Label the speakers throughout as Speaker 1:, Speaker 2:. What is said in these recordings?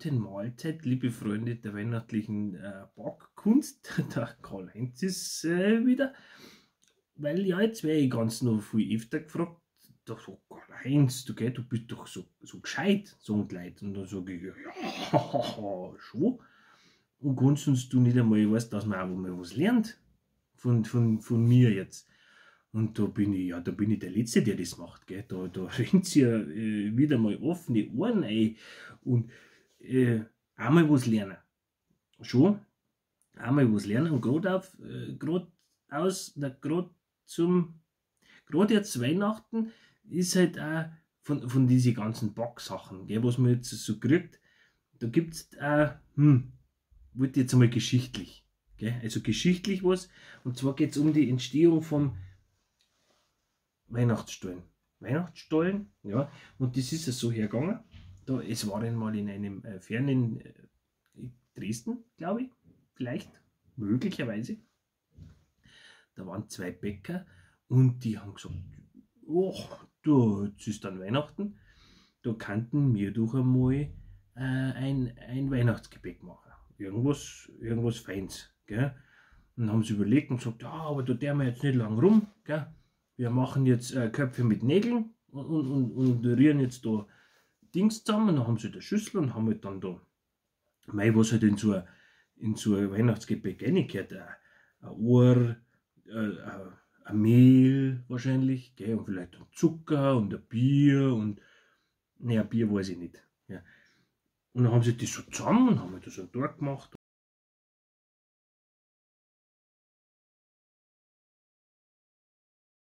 Speaker 1: Guten Mahlzeit, liebe Freunde der weihnachtlichen Backkunst. Der Karl-Heinz ist wieder. Weil ja, jetzt werde ich ganz noch viel öfter gefragt, da so, Karl-Heinz, du, gell, du bist doch so gescheit, sagen die Leute. Und dann sage ich, ja, schon. Und kannst du nicht einmal, weißt, dass man auch mal was lernt von mir jetzt. Und da bin ich, ja, da bin ich der Letzte, der das macht, gell. Da rennt ja wieder mal offene Ohren ein und einmal was lernen. Schon, einmal was lernen und gerade jetzt Weihnachten ist halt auch von diesen ganzen Backsachen, gell, was man jetzt so kriegt, da gibt's auch, wollte jetzt einmal geschichtlich, gell, also geschichtlich was, und zwar geht's um die Entstehung vom Weihnachtsstollen. Weihnachtsstollen, ja, und das ist ja so hergegangen. Da, es war einmal in einem fernen Dresden, glaube ich, vielleicht, möglicherweise. Da waren zwei Bäcker und die haben gesagt, oh, du, jetzt ist dann Weihnachten, da könnten wir doch einmal ein Weihnachtsgebäck machen. Irgendwas Feins, gell? Und dann haben sie überlegt und gesagt, ja, aber da dürfen wir jetzt nicht lang rum, gell? Wir machen jetzt Köpfe mit Nägeln und rühren jetzt da Dings zusammen. Und dann haben sie die Schüssel und haben halt dann da, mei, was halt in so ein Weihnachtsgebäck reingehört, ein Ohr, ein Mehl wahrscheinlich, gell, und vielleicht ein Zucker und ein Bier und, naja, Bier weiß ich nicht. Ja. Und dann haben sie das so zusammen und haben halt so einen Tag gemacht.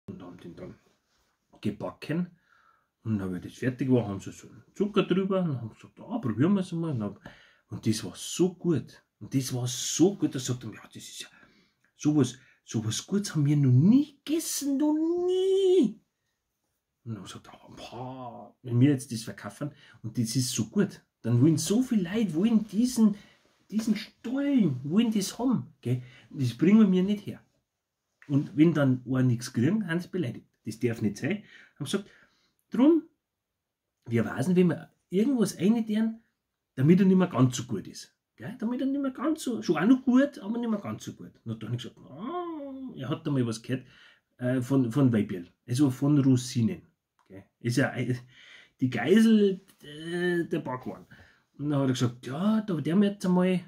Speaker 1: Und haben den dann gebacken. Und dann, wie das fertig war, haben sie so einen Zucker drüber und haben gesagt, ah, probieren wir es einmal. Und das war so gut. Und das war so gut, da sagt er, ja, das ist ja sowas Gutes haben wir noch nie gegessen, noch nie. Und dann sagt er, boah, wenn wir jetzt das verkaufen und das ist so gut, dann wollen so viele Leute, wollen diesen Stollen, wollen das haben. Gell? Das bringen wir nicht her. Und wenn dann auch nichts kriegen, haben sie beleidigt. Das darf nicht sein. Haben gesagt, drum, wir wissen, wenn wir irgendwas reintun, damit er nicht mehr ganz so gut ist. Gell? Damit er nicht mehr ganz so, schon auch noch gut, aber nicht mehr ganz so gut. Und dann habe ich gesagt, oh, er hat da mal was gehört von Weiberl, also von Rosinen. Gell? Ist ja die Geisel der Backwaren. Und dann hat er gesagt, ja, da werden wir jetzt einmal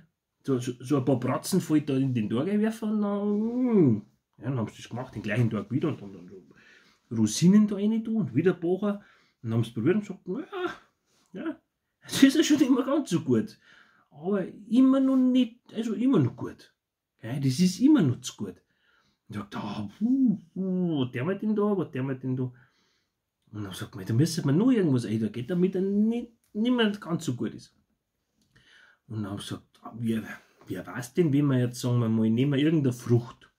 Speaker 1: so ein paar Bratzen voll da in den Tag werfen. Und dann, ja, dann haben sie das gemacht, den gleichen Tag wieder und dann so Rosinen da rein tun und wieder backen. Und dann haben sie probiert und gesagt, ja, ja, das ist ja schon immer ganz so gut. Aber immer noch nicht, also immer noch gut. Gell, das ist immer noch zu gut. Und sagt, ah, was der wir denn da, was der wir denn da? Und dann sagt man, da müssen wir noch irgendwas ein, da geht, damit er nicht mehr ganz so gut ist. Und dann haben sie gesagt, ah, wer weiß denn, wenn wir jetzt, sagen wir mal, nehmen wir irgendeine Frucht.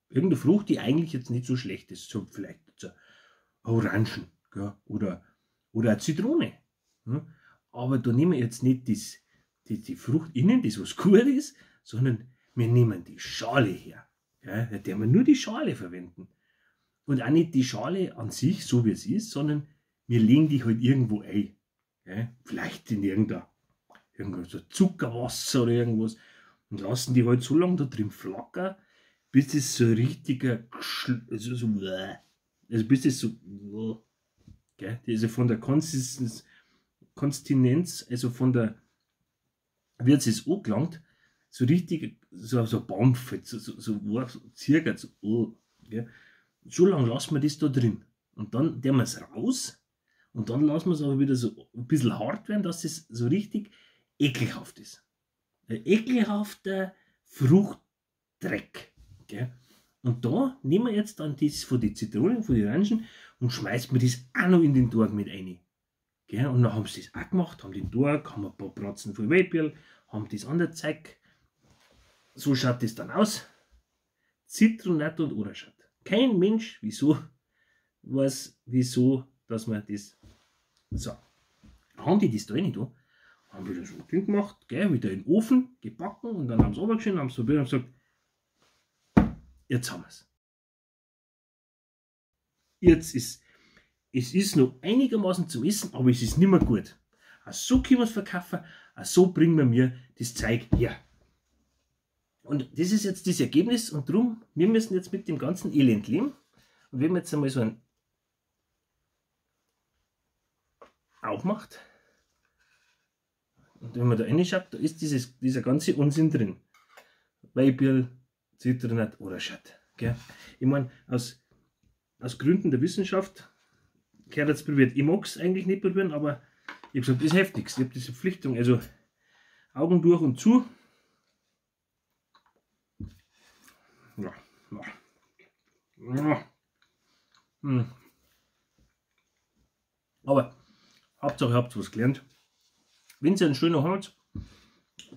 Speaker 1: Irgendeine Frucht, die eigentlich jetzt nicht so schlecht ist, so vielleicht so Orangen, gell, oder eine Zitrone. Hm? Aber da nehmen wir jetzt nicht die Frucht innen, das was gut ist, sondern wir nehmen die Schale her. Gell? Da dürfen wir nur die Schale verwenden. Und auch nicht die Schale an sich, so wie es ist, sondern wir legen die halt irgendwo ein. Gell? Vielleicht in irgendein so Zuckerwasser oder irgendwas. Und lassen die halt so lange da drin flackern, bis das so richtiger, also so, also bis das so, gell? Also von der Konsistenz, also von der, wird es angelangt, so richtig, so Bampf, so circa, so, oh, gell? So lange lassen wir das da drin. Und dann nehmen wir es raus und dann lassen wir es aber wieder so ein bisschen hart werden, dass es so richtig ekelhaft ist. Ein ekelhafter Fruchtdreck. Gell? Und da nehmen wir jetzt dann das von den Zitronen, von den Orangen und schmeißen wir das auch noch in den Tag mit rein. Gell? Und dann haben sie das auch gemacht, haben den Tag, haben ein paar Bratzen voll Weiberl, haben das andere Zeug. So schaut das dann aus. Zitronat und Orange. Kein Mensch, wieso, weiß, wieso, dass man das. So, haben die das da rein da, haben wieder so ein Ding gemacht, gell, wieder in den Ofen gebacken und dann haben sie runtergeschnitten, haben sie probiert und gesagt, jetzt haben wir es. Jetzt ist es ist noch einigermaßen zu essen, aber es ist nicht mehr gut. Also so können wir es verkaufen, So bringen wir mir das Zeug her. Und das ist jetzt das Ergebnis und drum, wir müssen jetzt mit dem ganzen Elend leben. Und wenn man jetzt einmal so ein aufmacht und wenn man da reinschaut, da ist dieser ganze Unsinn drin. Weibier, Zitronat oder Schat. Gell? Ich mein, aus Gründen der Wissenschaft gehört jetzt probiert. Ich mag's eigentlich nicht probieren, aber ich hab gesagt, das hilft nichts. Ich hab diese Verpflichtung, also Augen durch und zu. Ja, ja. Ja. Aber Hauptsache, ihr habt was gelernt. Wenn ihr einen schönen habt,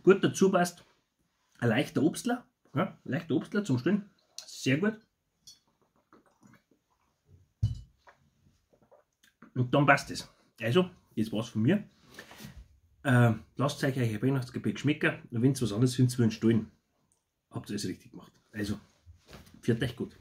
Speaker 1: gut dazu passt, ein leichter Obstler, ja, leichter Obstler zum Stehen, sehr gut. Und dann passt es. Also, das war's von mir. Lasst euch euer Weihnachtsgebäck schmecken und wenn ihr was anderes findet, wie einen Stollen, habt ihr es richtig gemacht. Also, pfiat euch gut.